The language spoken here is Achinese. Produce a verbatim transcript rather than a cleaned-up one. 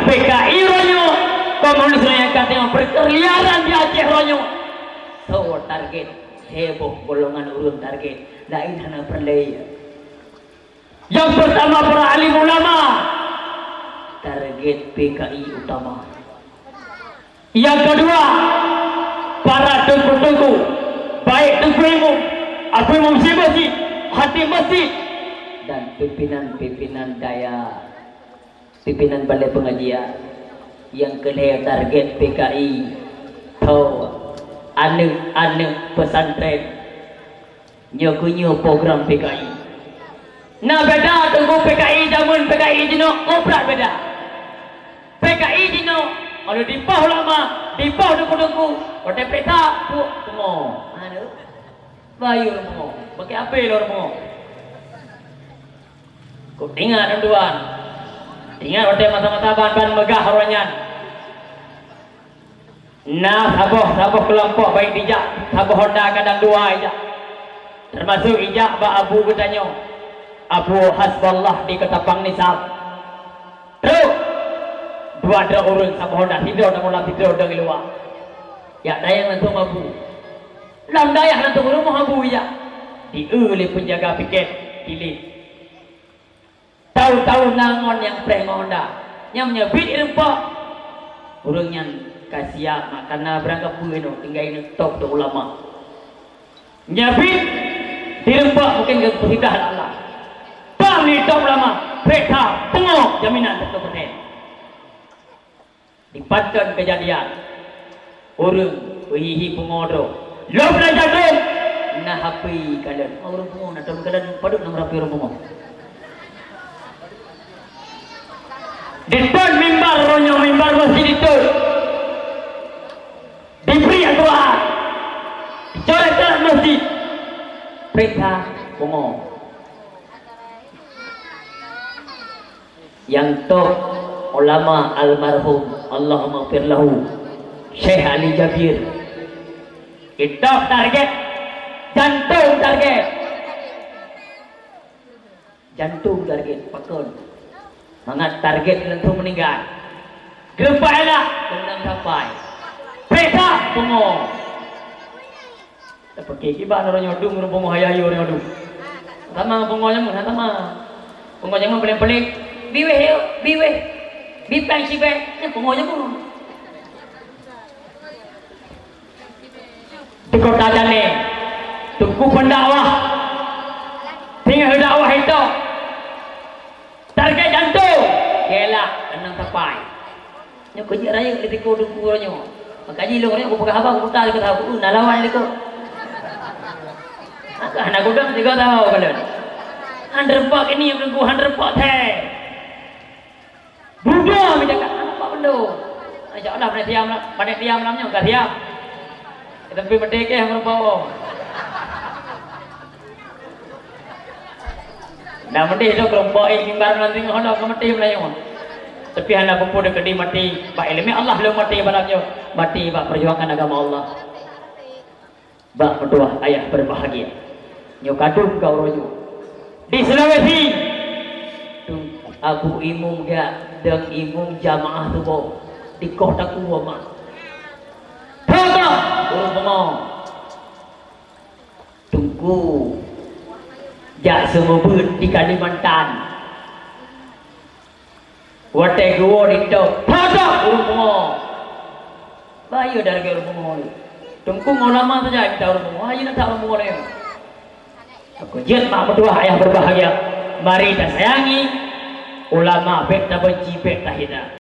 P K I uroe nyoe, komunis uroe nyoe ka teungoh berkeliaran di Aceh uroe nyoe. Soe target? Heboh golongan ureuëng target. Laén hana peureulée. Yang pertama, para alim ulama, target P K I utama. Yang kedua, para teungku-teungku, baik teungku imum, abu imum masjid, khatib masjid, dan pimpinan-pimpinan dayah, pimpinan balai pengajian. Yang kelhée target P K I, tho, aneuk-aneuk pesantren. Nyoe keuh nyoe program P K I. Na beda teungku P K I jameun P K I jinoe, oh, brat beda. P K I jinoe, kalau dipoh ulama, dipoh teungku-teungku, watée peuriksa, puek pungo. Aduh. Bayeue pungo. Pakai ape lôn pungo? Kok ingat, tuan-tuan? Ingat watée masa-masa ban-ban meugah uroe nyan. Na saboh, saboh keulompok baik dijak, saboh honda kadang dua ijak. Teumasok ijak bak abu geutanyoe, Abu Hasballah di Ketapang Nisab. Trok! Dua droe ureuëng saboh honda, sidroe na mulam, sidroe dong di luwa. Jak tayang langsong abu. Lam dayah langsong rumoh abu ijak. Di-eu lé penjaga piket, di lé. Tahu-tahu na ngon nyang preh ngon honda. Nyang meunyoe bit ireumpok, ureuëng nyan ka siap makanan beurangkapeue nyoe, tinggai neutôp dok ulama. Nyan bit ireumpok mungken ka peusidah lala. Pam neutôp ulama, preh that pungo jaminan seratus persen. Dipaton keujadian, ureuëng peuhihi pungo droe. Lom na jadong, na hapé kalon. Ureuëng pungo na tom kalon, padub na meurapi ureuëng pungo. Diton mimbar, roh nyoe mimbar masjid diton. Dibri Al-Quran. Dicoret-coret masjid. Peuriksa pungo. Nyang top ulama almarhum, Allahumma fir lahu, Syekh Ali Jabir. Itop target, jantung target. Jantung target, pakon. Mangat target langsung meninggal. Geumpa elak, teunang sapai. Pesa pungo. Tapeuki kiban uroe nyoe dum ureuëng pungo, hayah yue uroe nyoe dum. Sama pungo jameun, sama. Pungo jameun paléng-paléng. Biweh yo, biweh. Bipeng sibeh, nyan pungo jameun. Di kota Janéh, teungku pendakwah. Tinggai dakwah itu. Target jantung, gelak, keunong sapai. Nyoe keuh jeuet rayeuk lé tiko teungku uroe nyoe. Maka jih lôn rayeuk kupeugah haba, kuputa lé keu saboh, na lawan lé keu. Maka hana gudang tiga tahun ka lôn. Han reupok ini teungku, han reupok thee. Buda meujaga aneuk bak bendo. Insya Allah, pandai tiam lah, pandai tiam lam nyoe ka siap. Tapi merdeka meureumpok. Dah mendeh tu kelompok eh mimbar nanti ngono ke mati Melayu. Tapi hana pupuk dekat di mati. Bak ilmu Allah belum mati malam nyoe. Mati bak perjuangan agama Allah. Bak meutuah ayah berbahagia. Nyoe kadum kau rojo. Di Sulawesi. Tu Abu Imum dia dan imum jamaah subuh di kota Kuwama. Tata, ureuëng bengong. Teungku jak seumeubeuet di Kalimantan. Watée geuwoe di top, todok ureuëng pungo. Bayeue dari ureuëng pungo. Teungku ngon ulama saja kita ureuëng pungo. Ayo nak ureuëng pungo lé. Aku jeuet mak meutuah ayah berbahagia. Mari tasayangi ulama, bék tabenci, bék tahina.